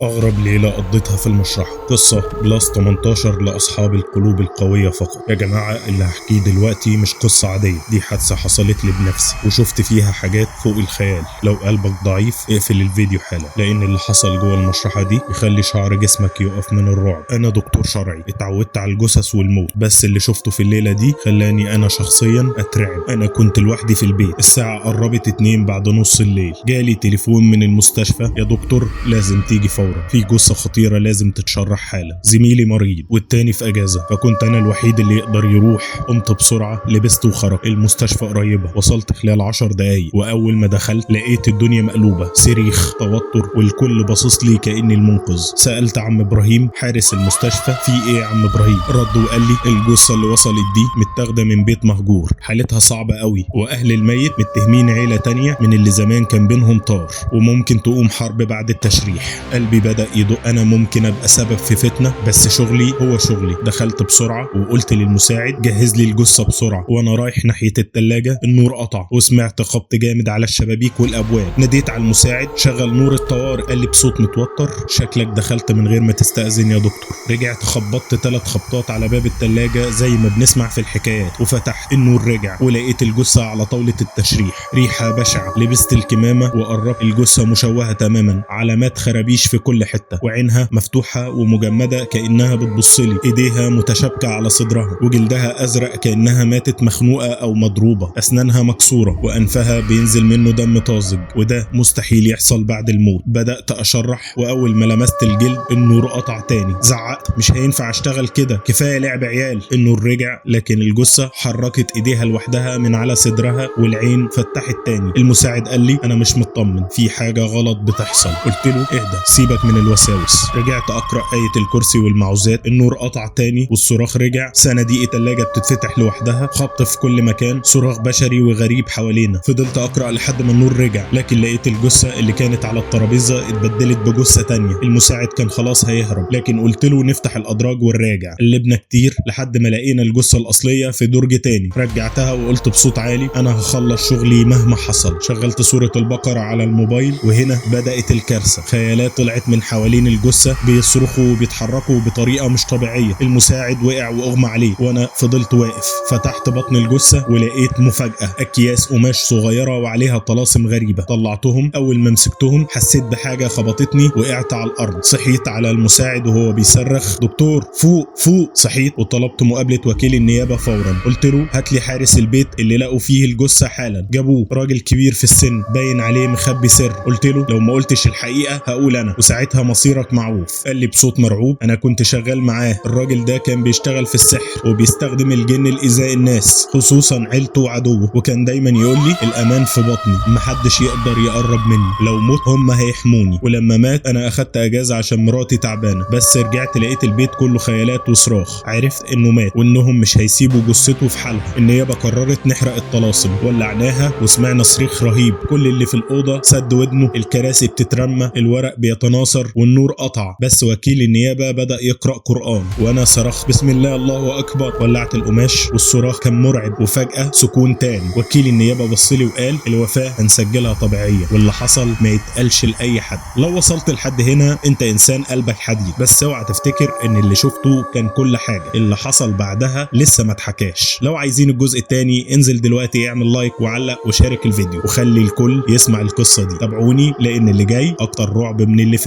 أغرب ليلة قضيتها في المشرحة، قصة plus 18 لأصحاب القلوب القوية فقط. يا جماعة اللي هحكيه دلوقتي مش قصة عادية، دي حادثة حصلت لي بنفسي وشفت فيها حاجات فوق الخيال. لو قلبك ضعيف اقفل الفيديو حالا، لأن اللي حصل جوه المشرحة دي يخلي شعر جسمك يقف من الرعب. أنا دكتور شرعي، اتعودت على الجثث والموت، بس اللي شفته في الليلة دي خلاني أنا شخصيا أترعب. أنا كنت لوحدي في البيت، الساعة قربت 2 بعد نص الليل، جالي تليفون من المستشفى: يا دكتور لازم تيجي فورا، في جثة خطيرة لازم تتشرح حالا. زميلي مريض والتاني في اجازة، فكنت انا الوحيد اللي يقدر يروح. قمت بسرعة، لبست وخرجت. المستشفى قريبة، وصلت خلال 10 دقايق، واول ما دخلت لقيت الدنيا مقلوبة، صريخ، توتر، والكل باصص لي كأني المنقذ. سألت عم ابراهيم حارس المستشفى: في ايه يا عم ابراهيم؟ رد وقال لي: الجثة اللي وصلت دي متاخدة من بيت مهجور، حالتها صعبة قوي، واهل الميت متهمين عيلة تانية من اللي زمان كان بينهم طار، وممكن تقوم حرب بعد التشريح. قلبي بدأ يدق، أنا ممكن أبقى سبب في فتنة، بس شغلي هو شغلي. دخلت بسرعة وقلت للمساعد: جهز لي الجثة بسرعة. وأنا رايح ناحية التلاجة النور قطع، وسمعت خبط جامد على الشبابيك والأبواب. ناديت على المساعد: شغل نور الطوارئ. قال لي بصوت متوتر: شكلك دخلت من غير ما تستأذن يا دكتور. رجعت خبطت 3 خبطات على باب التلاجة زي ما بنسمع في الحكايات، وفتحت. النور رجع ولقيت الجثة على طاولة التشريح، ريحة بشعة. لبست الكمامة وقربت. الجثة مشوهة تماما، علامات خرابيش في كل حتة، وعينها مفتوحة ومجمدة كأنها بتبصلي، ايديها متشابكة على صدرها، وجلدها ازرق كأنها ماتت مخنوقة او مضروبة، اسنانها مكسورة وانفها بينزل منه دم طازج، وده مستحيل يحصل بعد الموت. بدأت اشرح، واول ما لمست الجلد النور قطع تاني. زعقت: مش هينفع اشتغل كده، كفاية لعب عيال. النور رجع، لكن الجثة حركت ايديها لوحدها من على صدرها والعين فتحت تاني. المساعد قال لي: انا مش مطمن، في حاجة غلط بتحصل. قلت له: اهدى، سيبك من الوساوس. رجعت اقرا آية الكرسي والمعوذات. النور قطع تاني والصراخ رجع، صناديق التلاجة بتتفتح لوحدها، خبط في كل مكان، صراخ بشري وغريب حوالينا. فضلت اقرا لحد ما النور رجع، لكن لقيت الجثة اللي كانت على الترابيزة اتبدلت بجثة تانية. المساعد كان خلاص هيهرب، لكن قلت له نفتح الادراج ونراجع. قلبنا كتير لحد ما لقينا الجثة الاصلية في درج تاني. رجعتها وقلت بصوت عالي: انا هخلص شغلي مهما حصل. شغلت سورة البقرة على الموبايل، وهنا بدأت الكارثة. خيالات طلعت من حوالين الجثة، بيصرخوا وبيتحركوا بطريقة مش طبيعية. المساعد وقع واغمى عليه، وانا فضلت واقف. فتحت بطن الجثة ولقيت مفاجأة: اكياس قماش صغيرة وعليها طلاسم غريبة. طلعتهم، اول ما مسكتهم حسيت بحاجة خبطتني، وقعت على الارض. صحيت على المساعد وهو بيصرخ: دكتور فوق فوق. صحيت وطلبت مقابلة وكيل النيابة فورا. قلت له: هات لي حارس البيت اللي لقوا فيه الجثة حالا. جابوه، راجل كبير في السن باين عليه مخبي سر. قلت له: لو ما قلتش الحقيقة هقول انا، وساعتها مصيرك معروف. قال لي بصوت مرعوب: انا كنت شغال معاه، الراجل ده كان بيشتغل في السحر وبيستخدم الجن لإيذاء الناس، خصوصا عيلته وعدوه، وكان دايما يقول لي الامان في بطني، محدش يقدر يقرب مني، لو مت هم هيحموني. ولما مات انا اخدت اجازة عشان مراتي تعبانة، بس رجعت لقيت البيت كله خيالات وصراخ. عرفت انه مات وانهم مش هيسيبوا جثته في حالها. النيابة قررت نحرق الطلاسم، ولعناها وسمعنا صريخ رهيب، كل اللي في الأوضة سد ودنه، الكراسي بتترمى، الورق بيتناثر، والنور قطع. بس وكيل النيابة بدأ يقرأ قرآن، وانا صرخت: بسم الله الله اكبر. ولعت القماش والصراخ كان مرعب، وفجأة سكون تام. وكيل النيابة بصلي وقال: الوفاة هنسجلها طبيعية، واللي حصل ما يتقالش لأي حد. لو وصلت لحد هنا انت انسان قلبك حديد، بس اوعى تفتكر ان اللي شفته كان كل حاجة، اللي حصل بعدها لسه ما اتحكاش. لو عايزين الجزء الثاني انزل دلوقتي اعمل like وعلق وشارك الفيديو، وخلي الكل يسمع القصة دي. تابعوني لان اللي جاي اكتر رعب من اللي فات.